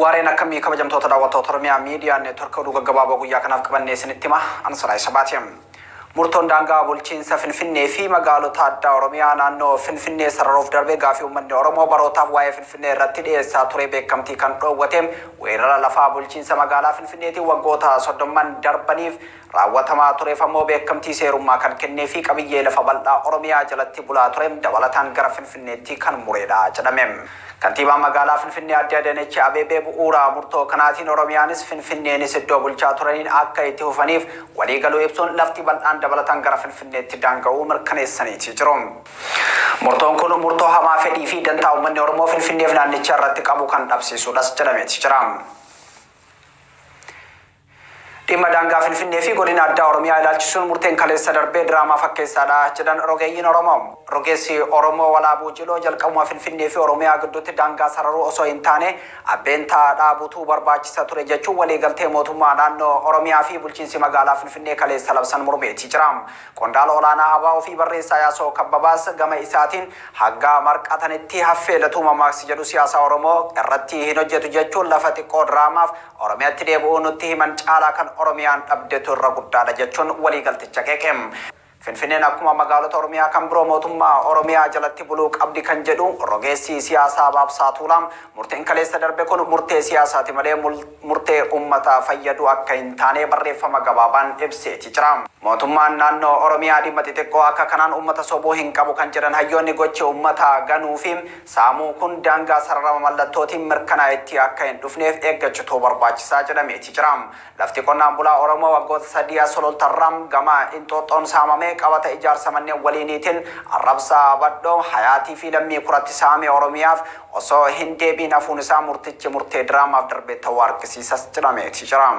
Waareen akkamii kabajamtoota daawwattoota Oromiyaa Miidiyaa Neetwork oduu gaggabaaboo guyyaa kanaaf qabannee isinitti hima. An Saraay Sabaati. Murtoon daangaa bulchiinsa Finfinnee fi magaalota addaa Oromiyaa naannoo Finfinnee sararuuf darbe gaafii uummanni Oromoo barootaaf waa'ee Finfinnee irratti dhiyeessaa ture beekamtii kan dhoowwate weerara lafaa bulchiinsa magaalaa Finfinneetiin waggoota soddomman darbaniif raawwatamaa tureef ammoo beekamtii seerummaa kan kennee fi qabiyyee lafa bal'aa Oromiyaa jalatti bulaa ture dabalataan gara Finfinneetti kan mureedha jedhame. Kantiibaan magaalaa Finfinnee Aadde Adanechi Abeebee bu'uura murtoo kanaatiin Oromiyaanis Finfinneenis iddoo bulchaa turaniin akka itti fufaniif waliigaluu ibsuun lafti bal'aan dabalataan gara Finfinneetti daanga'uu mirkaneessaniiti jiru. Murtoon kun murtoo hamaa fedhii fi dantaa uummanni Oromoo Finfinneef naannicha irratti qabu kan dhabsiisuudhas jedhameeti jira. Dhimma daangaa Finfinnee fi Godina Addaa Oromiyaa ilaalchisuun murteen kaleessa darbe diraamaa fakkeessaadha jedhan rogeeyyiin Oromoo. Rogeessi Oromoo Walaabuu Jiloo jalqabuma Finfinnee fi Oromiyaa gidduutti daangaa sararuu osoo hin taane abbeentaa dhaabuutu barbaachisa ture jechuun waliigaltee mootummaa naannoo Oromiyaa fi bulchiinsi magaalaa Finfinnee kaleessa labsan mormeetii jira. Qondaala olaanaa ABO fi barreessaa Yaasoo Kabbabaas gama isaatiin Hagga marqatanitti haffeelatuu mammaaksi jedhu siyaasaa Oromoo irratti hin hojjetu jechuun lafa xiqqoo diraamaaf Oromiyatti deebi'uu nutti himan caalaa kan Oromiyaan dhabdetu irra guddaadha jechuun waliigalticha qeeqe. Finfinneen akkuma magaalota Oromiyaa kan biroo mootummaa Oromiyaa jalatti buluu qabdi kan jedhu rogeessi siyaasaa Baabsaa Tuulaa, murteen kaleessa darbe kun murtee siyaasaati malee murtee ummata fayyadu akka hin taane barreeffama gabaabaan ibseeti jira. Mootummaan naannoo Oromiyaa dhimma xixiqqoo akka kanaan ummata sobuu hin qabu kan jedhan hayyoonni gochi ummata ganuu fi saamuu kun daangaa sararama mallattootiin mirkanaa'etti akka hin dhufneef eeggachutu barbaachisaa jedhameeti jira. Lafti qonnaan bulaa Oromoo waggoota sadii as Sulultarraa gama Inxooxxoon saamame qabata ijaarsa manneen waliiniitiin Arrabsaa Badhoo, Hayaatii fi Lammii Kuratti saame Oromiyaaf osoo hin deebiin hafuun isaa murtichi murtee diraamaaf darbe ta'uu argisiisas jedhameeti jira.